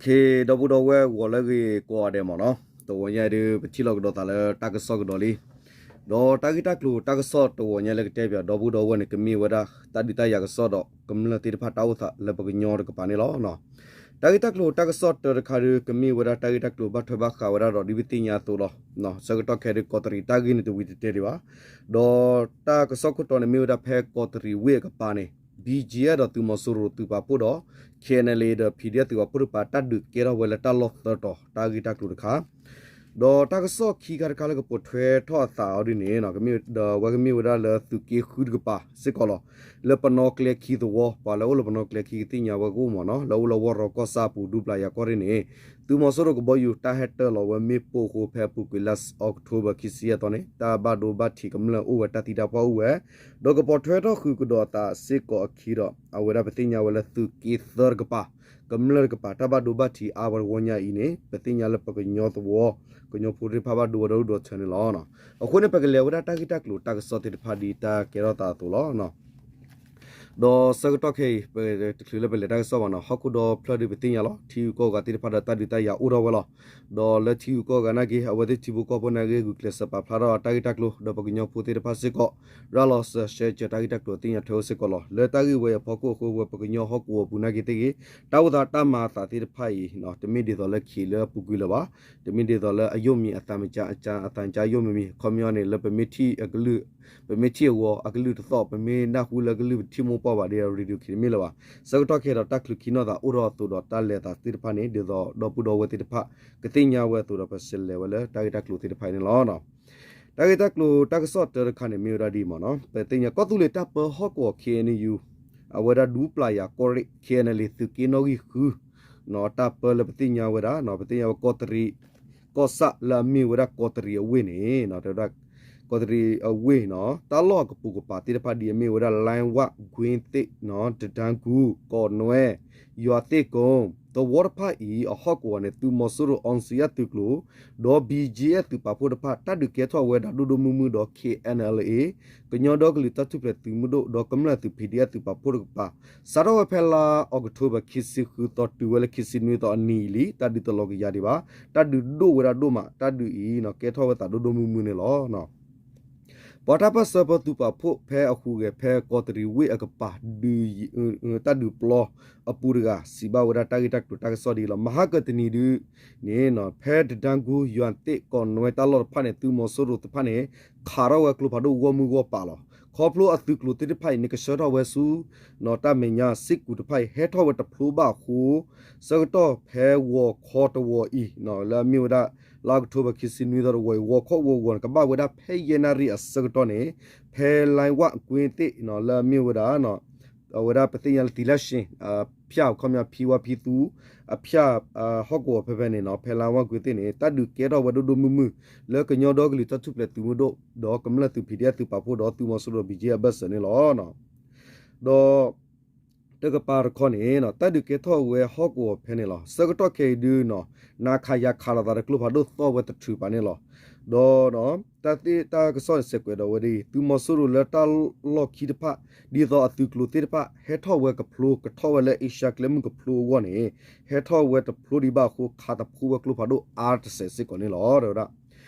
ဒီပုၢ်ဒီဝဲၢ်ဂီၤလၢအဂ့ၤကိးဂၤဒဲးမ့ၢ်နီၤ, တဂီၤညါအံၤဒုး ပထံၣ်လိာ်ကဒီးသးလၢတၢ်ကစီၣ်ကဒီးလံ. ဒီးတၢ်ဂ့ၢ်တၢ်ကျိၤတၢ်ကစီၣ်တဂီၤညါလၢကတဲပၠးဒီပုၢ်ဒီဝဲၢ်န့ၣ် ကမ့ၢ်ဝဲဒၣ်တၢ်ဒုးတၢ်ယၤကစီၣ်ဒီးကမျၢၢ်သ့ၣ်တဖၣ်တၢ်အိၣ်သးလၢပကညီတကပၤန့ၣ်လီၤ. တၢ်ဂ့ၢ်တၢ်ကျိၤတၢ်ကစီၣ်တၢတခါဒုး ကမ့ၢ်ဝဲဒၣ်တၢ်ဂ့ၢ်တၢ်ကျိၤဘၣ်ထွဲဘၣ်ဃးဝဲဒၣ်ဒီးဒ်ပသ့ၣ်ညါအသိးလီၤ. ဆၢကတီၢ်ခဲအံၤဒုး ကီးတရံးတၢ်ဂ့ၢ်န့ၣ်တဝံၤတတဲဒံးဘၣ်. ဒီးတၢ်ကစီၣ်ခိၣ်တီန့ၣ်မ့ၢ်ဝဲဒၣ်ဖဲကီးတရံးဝ့ၢ်အကပၤန့ၣ် BGF ဒီးသုးမီၤစိရိၤသုးပာ်ဖှိၣ်ဒီး KNLA ဒီး PDF သုးပာ်ဖှိၣ်တကပၤ တၢ်ဒုးကဲထီၣ်ဝဲလၢတၢ်လီၢ်သၢတီၤ တၢ်ဂ့ၢ်တၢ်ကျိၤတခါ ဒီးတၢ်ကစီၣ်ခံခါတခါလၢကပိာ်ထွဲထီၣ်အသးအီၤဒ်န့ၣ် ဒီးအဝဲကမ့ၢ်ဝဲဒၣ်လၢသုးက့ဃုတကပၤစ့ၢ်ကီးလီၤ. လၢပနီၣ်ကျဲခံသဝီ ပှၤလၢအိၣ်လၢပနီၣ်ကျဲခံကသ့ၣ်ညါဝဲကအိၣ်မ့ၢ်နီၤ, လၢအိၣ်လၢဝီၢ်ရီကီၢ်ဆၣ်အပူၤ ဒူပျၢ်ယၤကီၢ်ရ့ၣ်န့ၣ် သုးမီၤစိရိၤကဘီယူၤတၢ်ဟဲတၢၢ်လီၤဝဲမ့ၣ်ပိၢ်အဃိ ဖဲအပူၤကွံာ်လါ October ခံဆံယဲၢ်သီန့ၣ် တၢ်ဘၣ်ဒိဘၣ်ထံးကမျၢၢ်အိၣ်ဝဲ တၢ်သံတၢ်ပှၢ်အိၣ်ဝဲ, ဒီးကပိာ်ထွဲထီၣ်ဃုာ်ကဒီးအသးစ့ၢ်ကီးအခံဒီး အဝဲဒၣ်ပသ့ၣ်ညါဝဲလၢသုးက့သၢတကပၤ ကမျၢၢ်တကပၤ တၢ်ဘၣ်ဒိဘၣ်ထံးအါဝဲတဂီၢ်ညါအံၤန့ၣ် ပသ့ၣ်ညါလၢပကညီသဝီ ကညီဖိသ့ၣ်တဖၣ်ဘၣ်ဒိဝဲဒီဒူၣ်ဒီထၢန့ၣ်လီၤ. အဃိန့ၣ် ပကလဲၤဝဲဒၣ်တၢ်ဂ့ၢ်တၢ်ကျိၤတၢ်ကစီၣ်သ့ၣ်တဖၣ်ဒ်တၢ်ကဲထီၣ်သးအသိးလီၤ. ဒီးဆၢကတီၢ်ခဲအံၤ ပတချုးလၢပလဲၤတၢ်ကစီၣ်ဘၣ်နီၤ, ဟီၣ်ခိၣ်ဒီဖျၢၣ်ဒုးပသ့ၣ်ညါလီၤ. ထံဂုၤကီၢ်ဂၤသ့ၣ်တဖၣ်ဒီးတၢ်ဒုးတၢ်ယၤအိၣ်ထီၣ်ဝဲလီၤ. ဒီးလၢထံဂုၤကီၢ်ဂၤနာ်က့ အဝဲသ့ၣ်ထံဖိကီၢ်ဖိနာ်က့ ဂုာ်ကျဲးစၢးပာ်ဖျါထီၣ်တၢ်ဂ့ၢ်တၢ်ကျိၤ ဒီးပကညီဖိသ့ၣ်တဖၣ်စ့ၢ်ကီး ရၤလီၤစၢၤဆှဲစၢၤတၢ်ဂ့ၢ်တၢ်ကျိၤသ့ၣ်ညါထွဲဝဲစ့ၢ်ကီးလီၤ. လၢတၢ်ဂ့ၢ်ဝဲအံၤအဖီခိၣ်အဃိ ပကညီဟီၣ်ကဝီၤပူၤနာ်က့သ့ၣ်ဂ့ၤ တၢ်အိၣ်သးတၢ်မၤအသးသ့ၣ်တဖၣ်အံၤ တမ့ၢ်ဒ်သိးလၢခံးလၢအပူၤကွံာ်လၢၤဘၣ်. တမ့ၢ်ဒ်သိးလၢအယိၣ်မံၤအသးမံၤ အသးမံၤယိၣ်မံၤမံၤ ခီပညီန့ၣ် လၢပမ့ၢ်ထံၣ်အကလုၢ် ပမ့ၢ်ထံၣ်အဂီၤအကလုၢ်တသီၣ် ပမ့ၢ်နၢ်ဟူလၢကလုၢ်ပထံၣ်မိၢ်ပှၢ်ဘၣ်ဒီး ရေဒီယိၤခံတမ့ၢ်လၢၤဘၣ်. ဆၢကတီၢ်ခဲအံၤဒီးတၢ်ချုးခံနီၣ်သးအိၣ်ထီၣ်အသိးဒီးတၢ်လဲၤသးသ့ၣ်တဖၣ်န့ၣ် ဒ်သိးဒီပုၢ်ဒီဝဲၢ်သ့ၣ်တဖၣ် ကသ့ၣ်ညါဝဲအသိးဒီး ပစလဲၤဝဲလၢတၢ်ဂ့ၢ်တၢ်ကျိၤသ့ၣ်တဖၣ်အံၤန့ၣ်လီၤ. တၢ်ဂ့ၢ်တၢ်ကျိၤတၢ်ကစီၣ်တၢတခါန့ၣ် မ့ၢ်ဝဲဒၣ်ဒ်အံၤမ့ၢ်နီၤ, ပသ့ၣ်ညါကီၢ်သူလ့ၤတၢ်ပၢဟီၣ်ကဝီၤ KNU အဝဲဒၣ်ဒူပျၢ်ယၤကီၢ်ရ့ၣ် KNLA သုးက့နီၣ်ဂံၢ်ဃု တၢ်ပၢလၢပသ့ၣ်ညါဝဲဒၣ် ပသ့ၣ်ညါဝဲကီၢ်တရံး ကီၢ်ဆၣ်လၢအမ့ၢ်ဝဲဒၣ်ကီးတရံးအဝ့ၢ်န့ၣ် တဲဝဲဒၣ် ကီးတရံးအဝ့ၢ်နီၤ တၢ်လီၢ်အကပိာ်ကပၤသ့ၣ်တဖၣ်ဒ်အမ့ၢ်ဝဲဒၣ် လိုင်းဝၣ် ကွ့သ့ၣ် တဒါကူ ကီးနွဲ ယွၤသ့ၣ်ကိ သဝီတဖၣ်အံၤ အဟီၣ်ကဝီၤန့ၣ် သုးမီၤစိရိၤ အောင်ဇေယျ သုးကျိၤ ဒီး BGF သုးပာ်ဖှိၣ်တဖၣ် တၢ်ဒုးကဲထီၣ်ဝဲဒၣ်ဒိၣ်ဒိၣ်မုၢ်မုၢ်ဒီး KNLA ကညီဒီကလုာ်တၢ်ထူၣ်ဖျဲးသုးမုၢ်ဒိၣ် ဒီးကမျၢၢ်သုး PDF သုးပာ်ဖှိၣ်တကပၤ စးထီၣ်ဝဲဖဲလါအီးကထိဘၢၣ် ခံဆံဃုသီ တုၤဝဲလၢခံဆံနွံသီအနံၤအံၤလံ တၢ်ဒုးတလီၤကယၤဒံးဘၣ်. တၢ်ဒုးဒိၣ်ဝဲဒၣ်ဒိၣ်မး တၢ်ဒုးအံၤ ကဲထီၣ်ဝဲသးဒိၣ်ဒိၣ်မုၢ်မုၢ်န့ၣ်လီၤ. ပှၤတၢ်ပၢၢ်ဆၢဖိသုးပာ်ဖှိၣ်ဖဲအဟူးဂဲၤဖဲကီးတရံးဝ့ၢ်အကပၤ တၢ်ဒုးပျီအပူၤတဂၤ စံးဘၣ်ဝဲဒၣ်တၢ်ဂ့ၢ်တၢ်ကျိၤတၢ်ကစီၣ်ဒ်အံၤလီၤ. မဟါကတနံၤဒုးန့ၣ် ဖဲတဒါကူ ယွၤသ့ၣ် ကီးနွဲတၢ်လီၢ်တဖၣ်န့ၣ် သုးမီၤစိရိၤတဖၣ်န့ၣ် ခးထီၣ်ဝဲကျိဖးဒိၣ်ဂီၢ်မုၢ်ဂီၢ်ပၤလီၤ. ခီဖျိအသုးကျိၤသ့ၣ်တဖၣ်အံၤန့ၣ် ကဆှၢထီၣ်ဝဲဆူ တၢ်မဲာ်ညါ စ့ၢ်ကူးတဖၣ်အံၤ ဟဲထီၣ်ဝဲတဖျိဘၣ်အဃိ ဆၢကတီၢ်ဖဲဂီၤခီတဝီၤအံၤ လၢအမ့ၢ်ဝဲဒၣ် လါအီးကထိဘၢၣ် ခံဆံနွံသီတဝီၤအံၤ ဂီၤခီဂီၤဂီၤန့ၣ် ကဘၣ်ဝဲဒၣ်ဖဲယဲၢ်နၣ်ရံၣ်အဆၢကတီၢ်န့ၣ် ဖဲလိုင်းဝၣ်ကွ့သ့ၣ် လၢအမ့ၢ်ဝဲဒၣ် အဝဲဒၣ်ပသ့ၣ်ညါလၢသံလၢၡ့ၣ် အဖၠၣ်အခီပညီဖံဝါဖံသူ အဖၠၣ် ဟီၣ်ကဝီၤဖဲဖဲန့ၣ်နီၤ ဖဲလိုင်းဝၣ်ကွ့သ့ၣ်န့ၣ် တၢ်ဒုးကဲထီၣ်ဝဲဒိၣ်ဒိၣ်မုၢ်မုၢ် လၢကညီဒီကလုာ်တၢ်ထူၣ်ဖျဲးသုးမုၢ်ဒိၣ် ဒီးကမျၢၢ်သုး PDF သုးပာ်ဖှိၣ်ဒီးသုးမီၤစိရိၤ BGF အဘၢၣ်စၢၤန့ၣ်လီၤ. ဒီး တကပၤတခီန့ၣ် တၢ်ဒုးကဲထီၣ်ဝဲဟီၣ်ကဝီၤဖဲန့ၣ်လီၤ. ဆၢကတီၢ်ခဲအံၤဒုးနီၤ နၤခးယၤခးလိာ်သးဒီးကျိဖးဒိၣ်သီၣ်ဝဲတထုးပာ်န့ၣ်လီၤ. ဒီး တၢ်သ့ၣ်တၢ်ကစီၣ်န့ၣ်စဲးကွဲးဒီးဝဲဒ်အံၤ သုးမီၤစိရိၤလၢတၢ်လီၢ်ခံတဖၣ် ဒ်သိးအသုးကျိၤသ့ၣ်တဖၣ် ဟဲထီၣ်ဝဲကဖျိ ကထီၣ်ဝဲလၢအ့ရှါကျဲမုၢ်ကဖျိအဂီၢ်န့ၣ် ဟဲထီၣ်ဝဲတဖျိဒံးဘၣ်အဃိ ခးတဖှိဝဲကျိဖးဒိၣ်အါတစဲးစ့ၢ်ကီးန့ၣ်လီၤ တဲဝဲဒၣ်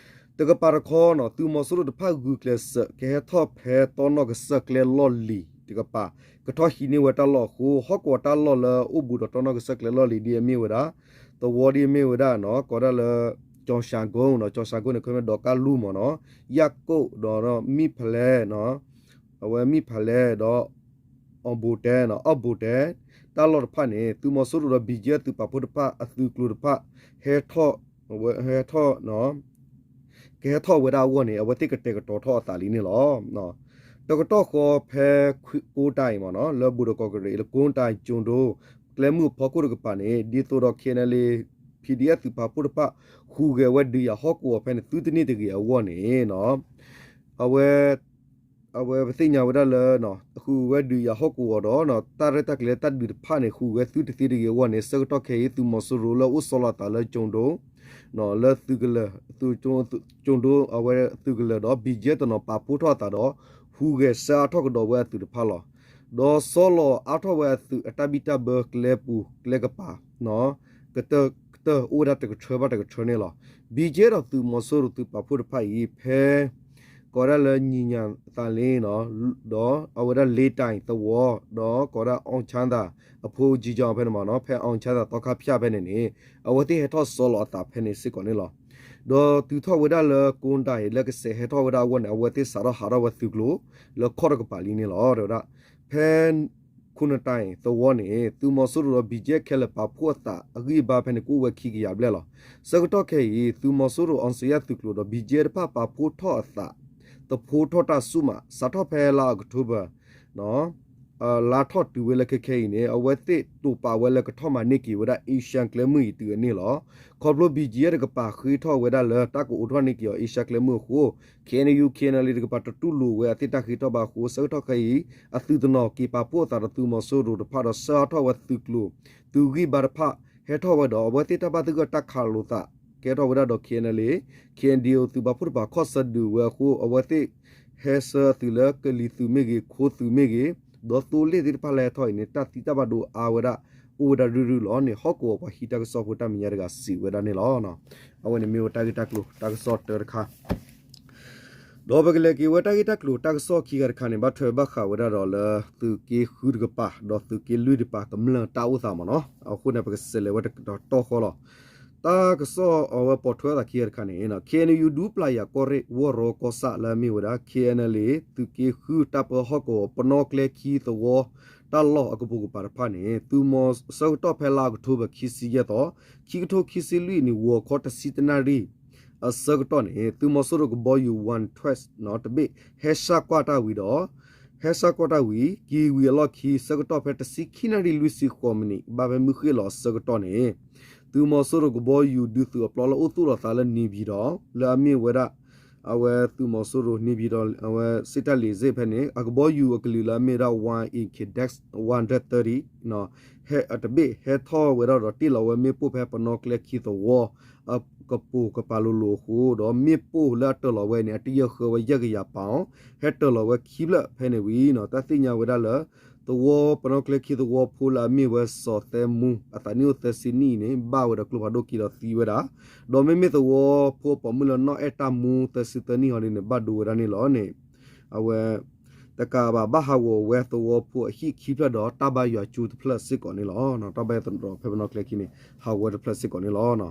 တကပၤတခီနီၤ သုးမီၤစိရိၤတဖၣ်ဂုာ်ကျဲးစၢး ကဟဲထီၣ်ဖဲတီနီၣ်ကစၢၢ်ကျဲလီၢ်လံၤတကပၤ ကထီၣ်ဟံးန့ၢ်ဝဲတၢ်လီၢ်အဃိ ဟီၣ်ကဝီၤတၢ်လီၢ်လၢအိၣ်ဘူးဒီးတီနီၣ်ကစၢၢ်ကျဲလီၢ်လံၤဒ်အမ့ၢ်ဝဲဒၣ် သဝီဒ်အမ့ၢ်ဝဲဒၣ်နီၤ ကိးဒၣ်လၢ ကၠီၤၡၤကိၣ်နီၤ ကၠီၤၡၤကိၣ်န့ၣ် ခီမ့ၢ်ဒီးကၢ်လူၢ်မ့ၢ်နီၤ ယၣ်ကိၣ်ဒီးမံၣ်ဖလဲၣ်နီၤ အဝဲမံၣ်ဖလဲၣ်ဒီး အီၣ်ဘိးတဲနီၤ အီၣ်ဘိးတဲ တၢ်လီၢ်တဖၣ်န့ၣ် သုးမီၤစိရိၤဒီး ဘံၣ်ကၠဲၣ် သုးပာ်ဖှိၣ်တဖၣ်အသုးကျိၤတဖၣ် ဟဲထီၣ် ဟဲထီၣ် ကဟဲထီၣ်ဝဲဒၣ်အဂီၢ်န့ၣ် အဝဲသ့ၣ်ကတဲာ်ကတီၤထီၣ်အသးလံန့ၣ်လီၤ. တကတီၢ်ဃီဖဲ ကိတၢ်အံၤမ့ၢ်နီၤ လၢဘူးဒီးကီၢ်ကရ့ၣ် လၢကိတၢ်ကၠိၣ်ဒိ ကျဲမုၢ်အဖီခိၣ်တကပၤန့ၣ် ဒ်သိးဒီး KNLA PDF သုးပာ်ဖှိၣ်တဖၣ် ဟူးဂဲၤဝဲဒုးယၤဟီၣ်ကဝီၤဖဲန့ၣ် သုတန့ၢ်တဂ့ၤအဂီၢ်န့ၣ် အဝဲ အဝဲပသ့ၣ်ညါဝဲဒၣ်လၢ ဟူးဝဲဒုးယၤဟီၣ်ကဝီၤဒီး တၢ်ရဲၣ်တၢ်ကျဲၤလၢတၢ်ဒုးတဖၣ်န့ၣ် ဟူးဝဲသုတသ့တဂ့ၤအဂီၢ်န့ၣ် ဆၢကတီၢ်ခဲအံၤ သုးမီၤစိရိၤလၢအိၣ်ဆီလီၤအသးလၢကၠိၣ်ဒိ လၢသုးကလၢၤ ကၠိၣ်ဒိ အဝဲသုးကလၢၤဒီး ဘံၣ်ကၠဲၣ်တနီၤပာ်ဖှိၣ်ထီၣ်အသးဒီး ဟူးဂဲၤဆှၢအါထီၣ်ကဒီးဝဲအသုးတဖၣ်လီၤ. ဒီးဆီလီၤအါထီၣ်ဝဲအသုးအတၢ်ဘံၣ်တၢ်ဘၢကျဲပူၤကျဲကပၤ နီၤ ကတၢၢ်ကတၢၢ်အိၣ်ဝဲဒၣ်တကထၢဘၣ်တကထၢန့ၣ်လီၤ. BGF ဒီးသုးမီၤစိရိၤသုးပာ်ဖှိၣ်တဖၣ်အံၤ ဖဲ ကိးဝဲဒၣ်လၢ ညီနုၢ်သးလ့ ဒီးအဝဲဒၣ်လ့တၢ်သဝီ ဒီးကိးဝဲဒၣ် အောင်ချမ်းသာ အဖိ ကြီးကျောင်း ဖဲန့ၣ်မ့ၢ်နီၤ ဖဲ အောင်ချမ်းသာ သီခါဖၠၣ် ဖဲန့ၣ်န့ၣ် အဝဲသ့ၣ်ဟဲထီၣ်စီလီၤအသးဖဲန့ၣ်စ့ၢ်ကီးန့ၣ်လီၤ. ဒီးတုၤထီၣ်ဝဲဒၣ်လၢ ကိးဒၣ်အံၤ လၢကစဲးဟဲထီၣ်ဝဲဒၣ်အဂီၢ်န့ၣ် အဝဲသ့ၣ်စးထီၣ်ဟးထီၣ်ဝဲသုးကျိၤ လၢခီၣ်တကပၤလံန့ၣ်လီၤ. တဲဝဲဒၣ် ဖဲ ခိၣ်နတၢ်အံၤသဝီန့ၣ် သုးမီၤစိရိၤဒီး BGF ခဲလၢာ်ပာ်ဖှိၣ်အသးအဂံၢ်အဘါဖဲန့ၣ် ကအိၣ်ဝဲခံကယၤဘျဲၣ်လီၤ. ဆၢကတီၢ်ခဲအံၤ သုးမီၤစိရိၤ အောင်ဇေယျ သုးကျိၤဒီး BGF တဖၣ်ပာ်ဖှိၣ်ထီၣ်အသး သဖှိၣ်ထီၣ်တၢ်ဆူၣ်မး စးထီၣ်ဖဲလါအီးကထိဘၢၣ် လါထီၣ်တုၤဝဲလၢခဲခဲအံၤန့ၣ် အဝဲသ့ၣ်တိာ်ပာ်ဝဲလၢကထီၣ်မၤန့ၢ်က့ၤဝဲဒၣ် အ့ရှါကျဲမုၢ်အံၤတုၤအန့ၣ်လီၤ. ခီဖျိ BGF တကပၤဃ့ထီၣ်ဝဲဒၣ်လၢ တၢ်ကအိးထီၣ်န့ၢ်က့ၤအီၤအ့ရှါကျဲမုၢ်အဃိ KNU KNLA တကပၤတတူၢ်လိာ်ဝဲအသ့ၣ်တၢ်ဃ့ထီၣ်ဘၣ်အဃိ ဆၢကတီၢ်ခဲအံၤ အသုးတနီၤက့ၤပာ်ဖှိၣ်အသးဒီးသုးမီၤစိရိၤတဖၣ်ဒီး ဆှၢအါထီၣ်ဝဲသုးကျိၤ သုးဂံၢ်ဘါတဖၣ် ဟဲထီၣ်ဝဲဒီး အဝဲသ့ၣ်တၢ်ဘၣ်သဂၢၢ်တၢ်ခးလိာ်သး ကဲထီၣ်ဝဲဒၣ်ဒီး KNLA KNDO သုးပာ်ဖှိၣ်တဖၣ်ခီၣ်ဆၢဒုးဝဲအဃိ အဝဲသ့ၣ်ဟဲဆှၢအသုးလၢကလံၤသုးမ့ၢ်ဂ့ၤ ခိသုးမ့ၢ်ဂ့ၤ ဒီးသိလ့ၣ်သ့ၣ်တဖၣ်လၢဟဲထီၣ်အံၤန့ၣ် တၢ်သံတၢ်ဘၣ်ဒိအါဝဲဒၣ် အိၣ်ဝဲဒၣ်ရုၢ်ရုၢ်လီၤန့ၣ် ဟီၣ်ကဝီၤပှၤဟံးတၢ်ကစီၣ်ဖိတၢ်မဲာ်ညါတဂၤစံးဝဲဒၣ်န့ၣ်လီၤ. အဝဲန့ၣ်မ့ၢ်ဝဲတၢ်ဂ့ၢ်တၢ်ကျိၤတၢ်ကစီၣ်တၢတခါ ဒီးပကလဲၤက့ၤဝဲတၢ်ဂ့ၢ်တၢ်ကျိၤတၢ်ကစီၣ်ခံဂၤတခါန့ၣ် ဘၣ်ထွဲဘၣ်ဃးဝဲဒၣ်ဒီးလၢ သုးက့ဃုတကပၤ ဒီးသုးက့လွံၢ်တကပၤ ကမျၢၢ်တၢ်အိၣ်သးမ့ၢ်နီၤ အဃိန့ၣ် ပကစးလဲၤဝဲတတီၤဃီလီၤ. တၢ်ကစီၣ်အဝဲပိာ်ထွဲအသးခံဂၤတခါန့ၣ် KNU ဒူပျၢ်ယၤကီၢ်ရ့ၣ် ဝီၢ်ရီကီၢ်ဆၣ်လၢအမ့ၢ်ဝဲဒၣ် KNLA သုးက့ဃုတၢ်ပၢဟီၣ်ကဝီၤ ပနီၣ်ကျဲခံသဝီ တၢ်လီၢ်အကပိာ်ကပၤတဖၣ်န့ၣ် သုးမီၤဆၢကတီၢ်ဖဲလါအီးကထိဘၢၣ်ခံဆံယဲၢ်သီ ခံကထိခံဆံလွံၢ်နံၣ် ဂီၤခီတဆံတနၣ်ရံၣ် အဆၢကတီၢ်န့ၣ် သုးမီၤစိရိၤကဘီယူၤ One Twelve တဘ့ၣ် ဟဲစၢ်ကွၢ်တၢ်ဝံၤဒီး ဟဲစၢ်ကွၢ်တၢ်ဝံၤ က့ၤဝံၤအလီၢ်ခံ ဆၢကတီၢ်ဖဲတဆံခံနၣ်ရံၣ်လွံၢ်ဆံဃိးမံးနံး ဘၣ်ဖဲမုၢ်ဃ့ၢ်လီၤအဆၢကတီၢ်န့ၣ် သုးမီၤစိရိၤကဘီယူၤဒုးသုးအပျီလၢအိၣ်သူၣ်လီၤသးလၢ နေပြည်တော် လၢအမ့ၢ်ဝဲဒၣ် အဝဲသုးမီၤစိရိၤ နေပြည်တော် အဝဲစ့တၢ်လ့ၤစ့ၣ်ဖဲန့ၣ် အကဘီယူၤအကလုာ်လၢအမ့ၢ်ဝဲဒၣ် Y A K Dash one hundred thirty တဘ့ၣ်ဟဲထီၣ်ဝဲဒၣ်ဒီးတ့ၢ်လီၤဝဲမ့ၣ်ပိၢ်ဖဲပနီၣ်ကျဲခံသဝီ အကပိာ်ကပၤလိၤလိၤအဃိ ဒီးမ့ၣ်ပိၢ်လၢအတၢၢ်လီၤဝဲန့ၣ် အတယၢၢ်ဃၢဝဲယဲၢ်ကယၤပီၣ် ဟဲတၢၢ်လီၤဝဲခံဖျၢၣ်ဖဲန့ၣ်ဝံၤ တၢ်သ့ၣ်ညါဝဲဒၣ်လၢ သဝီပနီၣ်ကျဲခံသဝီဖိလၢအမ့ၢ်ဝဲစီၤသဲမူ အသးနံၣ်အိၣ်သၢဆံနံၣ်အံၤန့ၣ် ဘၣ်ဝဲဒီးကျိဖးဒိၣ်က့ၤဒီးသံဝဲဒၣ် ဒီးမ့မ့ၢ်သဝီဖိအပိာ်မုၣ်လၢနီၢ်အဲၣ်တၢ်မူသၢဆံသၢနံၣ်ဟီဒ်န့ၣ် ဘၣ်ဒိဝဲဒၣ်န့ၣ်လီၤန့ၣ် အဝဲ တကးဘၣ်ဘၣ်ဟးဂီၤဝဲသဝီဖိအဟံၣ်ခံဖျၢၣ်ဒီးတၢ်ဘါယွၤကၠိတဖျၢၣ်စ့ၢ်ကီးန့ၣ်လီၤ. တၢ်ဘါယွၤသရီဖဲပနီၣ်ကျဲခံန့ၣ် ဟးဂီၤဝဲတဖျၢၣ်စ့ၢ်ကီးန့ၣ်လီၤ.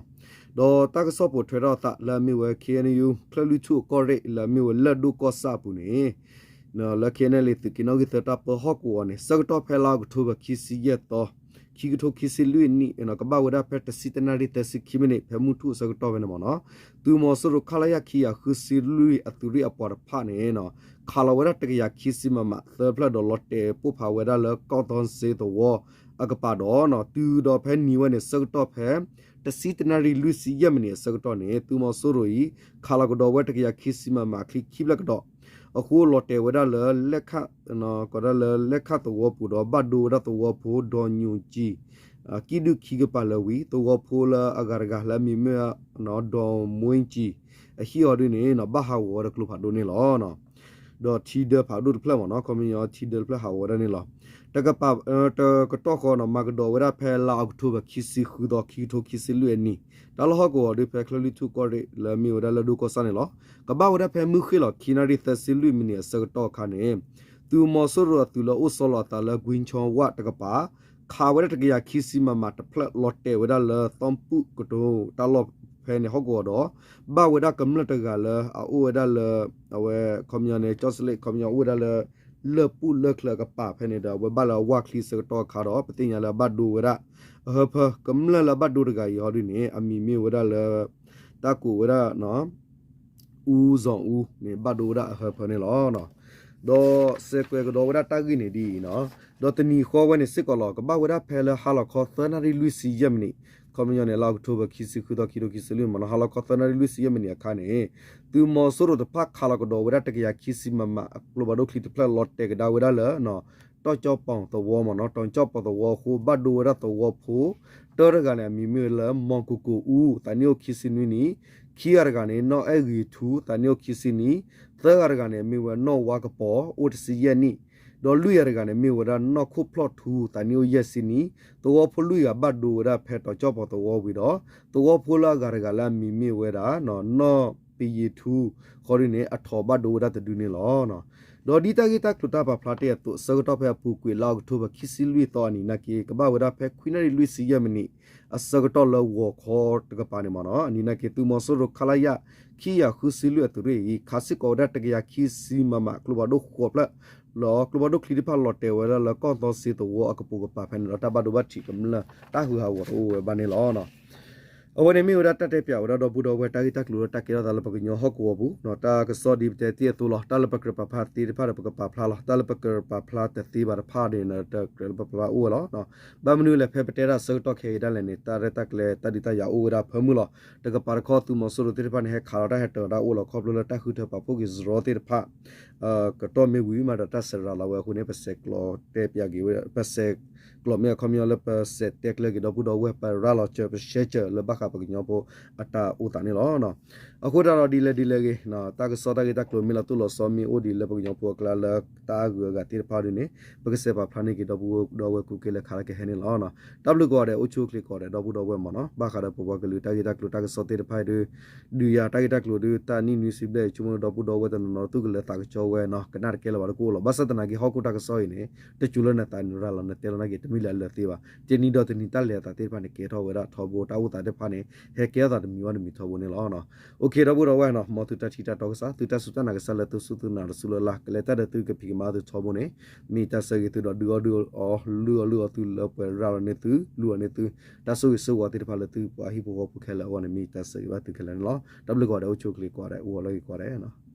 ဒီးတၢ်ကစီၣ်ပိာ်ထွဲထီၣ်အသးလၢအမ့ၢ်ဝဲ KNU ချၢၣ်လွံၢ်ထူၣ်အကီၢ်ရ့ၣ်လၢအမ့ၢ်ဝဲလၢၢ်ဒိၣ်ကီၢ်ဆၣ်အပူၤန့ၣ် လၢ KNLA သုးက့နီၣ်ဂံၢ်သၢတၢ်ပၢဟီၣ်ကဝီၤန့ၣ် ဆၢကတီၢ်ဖဲလါအီးကထိဘၢၣ်ခံဆံယဲၢ်သီ ခံကထိခံဆံလွံၢ်နံၣ် ကဘၣ်ဝဲဒၣ်ဖဲတဆံတနၣ်ရံၣ်သၢဆံခံမံးနံး ဖဲမုၢ်ထူၣ်အဆၢကတီၢ်ဖဲန့ၣ်မ့ၢ်နီၤ သုးမီၤစိရိၤ ခလရ ခံကယၤဃုဆံလွံၢ်အသုးရ့ၣ်အပှၤတဖၣ်န့ၣ် ခးလီၤဝဲဒၣ်တကယၤခံဆံ မမ သၢဖျၢၣ်ဒီးလီၤတဲာ်ပိၢ်ဖးဝဲဒၣ်လၢ ကီၢ်သီစ့သဝီအကပၤဒီး တုၤဒီးဖဲနံၤဝဲန့ၣ် ဆၢကတီၢ်ဖဲ တဆံတနၣ်ရံၣ်လွံၢ်ဆံယဲၢ်မံးနံးအဆၢကတီၢ်န့ၣ် သုးမီၤစိရိၤအံၤ ခးလီၤကဒီးဝဲတကယၤခံဆံ မမ အချံခံဖျၢၣ်ကဒီး အဃိလီၤတဲာ်ဝဲဒၣ်လၢ လဲခ ကဒီးလၢလဲခသဝီပူၤဒီး ဘၣ်ဒိဝဲဒၣ်သဝီဖိ ဒီးညိၣ်ကၠံ ကံၣ်ဒုၣ်ခံကပၤလၢာ်ဝံၤ သဝီဖိလၢအဂၤတဂၤလၢအမံၤမ့ၢ် ဒီးမွ့ကၠံ အဟံၣ်အီၤဒ်န့ၣ် ဘၣ်ဟးဂီၤဝဲဒီးကျိဖးဒိၣ်န့ၣ်လီၤ. ဒီးထံဒၢဖးဒိၣ်တဖျၢၣ်မ့ၢ်နီၤ ခီပညီ ထံဒၢတဖျၢၣ်ဟးဂီၤဝဲဒၣ်န့ၣ်လီၤ. တကပၤ တကတီၢ်ဃီနီၤ မၤကဒီးဝဲဒၣ်ဖဲလါအီးကထိဘၢၣ်ခံဆံဃုသီ ခံကထိခံဆံလွံၢ်အနံၤ တၢ်လီၢ်ဟီၣ်ကဝီၤဒ်ဖဲချၢၣ်လွံၢ်ထူၣ်ကီၢ်ရ့ၣ်လၢအမ့ၢ်ဝဲဒၣ်လၢၢ်ဒိၣ်ကီၢ်ဆၣ်န့ၣ်လီၤ. ကဘၣ်ဝဲဒၣ်ဖဲမုၢ်ဃ့ၢ်လီၤခံနၣ်ရံၣ်သၢဆံလွံၢ်မံးနံးအဆၢကတီၢ်အခါန့ၣ် သုးမီၤစိရိၤအသုးလၢအိၣ်ဆီလီၤအသးလၢ ကွံချီဝၣ်တကပၤ ခးဝဲဒၣ်တကယၤခံဆံ မမ တဖျၢၣ် လီၤတဲာ်ဝဲဒၣ်လၢသီပူၣ်ကတိၤတၢ်လီၢ်ဖဲန့ၣ်ဟီၣ်ကဝီၤဒီး ဘၣ်ဝဲဒၣ်ကမျၢၢ်တဂၤလၢအအိၣ်ဝဲဒၣ်လၢ အဝဲခီပညီန့ၣ် ကၠီၣ်စလဲၣ် ခီပညီအိၣ်ဝဲဒၣ်လၢ လၢၢ်ပူၣ်လၢၢ်ချၢအကပၤဖဲန့ၣ်ဒီး အဝဲဘၣ်လၢအဝၢ်ချံဆၢကတီၢ်အခါဒီး ပသ့ၣ်ညါလၢအဘၣ်ဒိဝဲဒၣ် အဟၢဖၢ ကမျၢၢ်လၢအဘၣ်ဒိတဂၤအံၤဟီဒ်န့ၣ် အမံၤမ့ၢ်ဝဲဒၣ်လၢ တၢ်ကိးဝဲဒၣ် အူစီၤအူန့ၣ် ဘၣ်ဒိဝဲဒၣ်အဟၢဖၢန့ၣ်လီၤ. ဒီးစဲးကွဲးကဒီးဝဲဒၣ်တၢ်ဂ့ၢ်န့ၣ်ဒ်အံၤနီၤ, ဒီးတနံၤဃီဝဲန့ၣ်စ့ၢ်ကီးလီၤ ကဘၣ်ဝဲဒၣ်ဖဲလၢဟါလီၤခီသၢနၣ်ရံၣ်လွံၢ်ဆံယဲၢ်မံးနံး, ခီပညီန့ၣ် လါအီးကထိဘၢၣ်ခံဆံဃုသီ ခံကထိခံဆံလွံၢ်မ့ၢ်နီၤ ဟါလီၤခီသၢနၣ်ရံၣ်လွံၢ်ဆံယဲၢ်မံးနံးအခါန့ၣ် သုးမီၤစိရိၤတဖၣ်ခးလီၤကဒီးဝဲဒၣ်တကယၤခံဆံ မမ အကျိဖးဒိၣ်ချံတဖျၢၣ် လီၤတဲာ်ကဒါဝဲဒၣ်လၢ တီၢ်ကၠီၣ်ပီၤသဝီမ့ၢ်နီၤ တီၢ်ကၠီၣ်ပီၤသဝီအဃိ ဘၣ်ဒိဝဲဒၣ်သဝီဖိ တၢတဂၤန့ၣ် အမံၤမ့ၢ်ဝဲလၢ မီၢ်ကူကူအူ သးနံၣ်အိၣ်ခံဆံနွံနံၣ်, ခံဂၤတဂၤန့ၣ် နီၢ်အဲၣ်ဂ့ၤထူ သးနံၣ်အိၣ်ခံဆံနံၣ်, သၢဂၤတဂၤန့ၣ် မ့ၢ်ဝဲနီၢ်ဝါကပီၤ အိၣ်တဆံယဲၢ်နံၣ် ဒီးလွံၢ်ဂၤတဂၤန့ၣ် မ့ၢ်ဝဲဒၣ်နီၢ်ခိၣ်ဖျီၣ်ထူ သးနံၣ်အိၣ်ယဲၢ်ဆံနံၣ်, သဝီဖိလွံၢ်ဂၤဘၣ်ဒိဝဲဒၣ်ဖဲတီၤကၠီၣ်ပီၤသဝီဝံၤဒီး သဝီဖိလၢအဂၤတဂၤလၢအမံၤမ့ၢ်ဝဲဒၣ် နီၢ်ပယံၤထူ ဃီဒုန့ၣ် အထိးဘၣ်ဒိဝဲဒၣ်တဒုန့ၣ်လီၤ. ဒီးဒ်တၢ်ဂ့ၢ်တၢ်ကျိၤတၢ်ပာ်ဖျါတ့ၢ်အသိး အဆၢကတီၢ်ဖဲအပူၤကွံာ်လါအီးကထိဘၢၣ် ခံဆံလွံၢ်သီအနံၤနာ်က့ ကဘၣ်ဝဲဒၣ်ဖဲခွံနၣ်ရံၣ်လွံၢ်ဆံယဲၢ်မံးနံး အဆၢကတီၢ်လၢဂီၤခီတကပၤန့ၣ်မ့ၢ်နီၤ အနံၤနာ်က့ သုးမီၤစိရိၤ ခလရ ခံကယၤဃုဆံလွံၢ်အသုးရ့ၣ်အံၤ ခးစ့ၢ်ကီးဝဲဒၣ် တကယၤခံဆံ မမ ကျိဖးဒိၣ်ဃိးဖျၢၣ် လီၤ. ကျိဖးဒိၣ်ချံတဖၣ်လီၤတဲာ်ဝဲဒၣ်လၢကီၢ်သီစ့သဝီအကပိာ်ကပၤဖဲန့ၣ်ဒီး တၢ်ဘၣ်ဒိဘၣ်ထံးကမျၢၢ်တၢ်ဟးဂူာ်ဟးဂီၤတအိၣ်ဝဲဘၣ်န့ၣ်လီၤ. အဝဲန့ၣ်မ့ၢ်ဝဲဒၣ်တၢ်တဲပၠးဝဲဒၣ်ဒီပုၢ်ဒီဝဲၢ် တၢ်ဂ့ၢ်တၢ်ကျိၤလၢတၢ်ကဲထီၣ်သးလၢပကညီဟီၣ်ကဝီၤပူၤ တၢ်ကစီၣ်ဒ်ပတဲသ့အသိးလီၤ. တၢ်လၢပကြၢးပာ်ဖျါသ့တဖၣ်ဒီးပကပာ်ဖျါလီၤ. တၢ်လၢပကြၢးပာ်ဖျါတသ့ဘၣ်တဖၣ်န့ၣ် တကြၢးလၢပာ်ဖျါအိၣ်ဝဲလီၤ. ဘၣ်မနုၤလဲၣ် ဖဲပတဲတၢ်ဆၢကတီၢ်ခဲအံၤဒၣ်လဲာ်န့ၣ် တၢ်ရဲၣ်တၢ်ကျဲၤတၢ်ဒုးတၢ်ယၤအိၣ်ဝဲဒၣ်ဖၢမုၢ်လီၤ. တကပၤတခီသုးမီၤစိရိၤသ့ၣ်တဖၣ်န့ၣ် ဟဲခးလီၤတၢ်ဟဲတၢၤတၢ်အိၣ်လီၤ ခီဖျိလၢတၢ်ဃုထၢပာ်ဖှိၣ်က့ၤစရီသ့ၣ်တဖၣ် ကတီၢ်မ့ၢ်ဝံၤမးဒီးတၢ်စဲးရၤလီၤဝဲအဃိန့ၣ် ပစဲးကျိးတဲပၠးက့ၤဝဲ ပစဲးကျိးမ့ၢ်အခီပညီလၢပစဲးတဲကျၢၤက့ၤဒီပုၢ်ဒီဝဲၢ် ပရၤလီၤစၢၤပရှဲစၢၤလၢဘၣ်ဃးပကညီဖိအတၢ်အိၣ်သးန့ၣ်လီၤ. အဃိသတးဒီးဒ်လဲၣ်ဒ်လဲၣ်ဂ့ၤ တၢ်ကစီၣ်တၢ်ဂ့ၢ်တၢ်ကျိၤမ့ၢ်လီၤတိၢ်လီၤဆီမ့ၢ်အိၣ်ဒံးလၢပကညီဖိအကျါလၢတၢ်အါဂုၤအဂၤသ့ၣ်တဖၣ်ဒ်န့ၣ် ပကစဲးပာ်ဖျါန့ၢ်က့ၤဒီပုၢ်ဒီဝဲၢ်ကူက့ၤလၢခးလၢကဟဲန့ၣ်လီၤ. တၢ်ဘျုးကိးဂၤဒဲး အိၣ်ဆူၣ်အိၣ်ချ့ကိးဂၤဒဲး ဒီပုၢ်ဒီဝဲၢ်မ့ၢ်နီၤ ဘၣ်ဃးဒီးပပှၤကလုာ်တၢ်ဂ့ၢ်တၢ်ကျိၤတၢ်ကစီၣ်သ့ၣ်တဖၣ်အံၤဒုး ဒုးယၤတၢ်ဂ့ၢ်တၢ်ကျိၤဒုး တၢ်နံၣ်နွံဆံဘျဲၣ်အံၤ ဆိကမိၣ်ဒီပုၢ်ဒီဝဲၢ်တနီၤနီၤ သူၣ်ကလဲၤသးကဆှီဝဲနီၤ ကနၣ်တကဲလၢၤဘၣ်တကအိၣ်လီၤ. ဘၣ်ဆၣ်သနာ်က့ဟီၣ်ခိၣ်တၢ်ကစီၣ်အံၤန့ၣ် တစိၤလၢနသးနရၤလီၤနတဲလီၤနာ်က့ တမ့ၢ်လၢအလၢာ်သ့ဘၣ်. တနံၤဒီးတနံၤတၢ်လဲၤအသးသ့ၣ်တဖၣ်န့ၣ် ကဲထီၣ်ဝဲဒၣ်ထီဘိ တၢ်အိၣ်သးသ့ၣ်တဖၣ်န့ၣ် ဟဲကဲထီၣ်သးတမံၤဝဲတမံၤထီဘိန့ၣ်လီၤ. အိၣ်ခ့ဒီပုၢ်ဒီဝဲၢ်နီၤ မ်သုတၢ်ထံၣ်တၢ်တီကစၢ် သုတၢ်စူၢ်တၢ်နာ်ကစၢ်လၢသုစူၢ်သုနာ်တစူၢ်လၢ်လၢ် ကလဲၤတၢ်ဒီးသုကဖံးကမၤသုထီဘိန့ၣ် မ့ၢ်တၢ်ဆၢဂ့ၤသုဒီးဒုးအီၣ်ဒုးအီ လုၢ်အီၣ်လုၢ်အီသုလၢပှဲၤရၤလီၤန့ၢ်သု လူၤအီၤန့ၢ်သု တၢ်ဆိၣ်ဂ့ၤဆိၣ်ဝါသ့ၣ်တဖၣ်လၢသုပှၤဟံၣ်ဖိဃီဖိခဲလၢာ်အဂီၢ်န့ၣ် မ့ၢ်တၢ်ဆၢဂ့ၤဘၣ်သုခဲလၢာ်န့ၣ်လီၤ. တၢ်ဘျုးကိးဂၤဒဲး အိၣ်ဆူၣ်အိၣ်ချ့ကိးဂၤဒဲး အိၣ်ဂီၤလၢဂ့ၤကိးဂၤဒဲး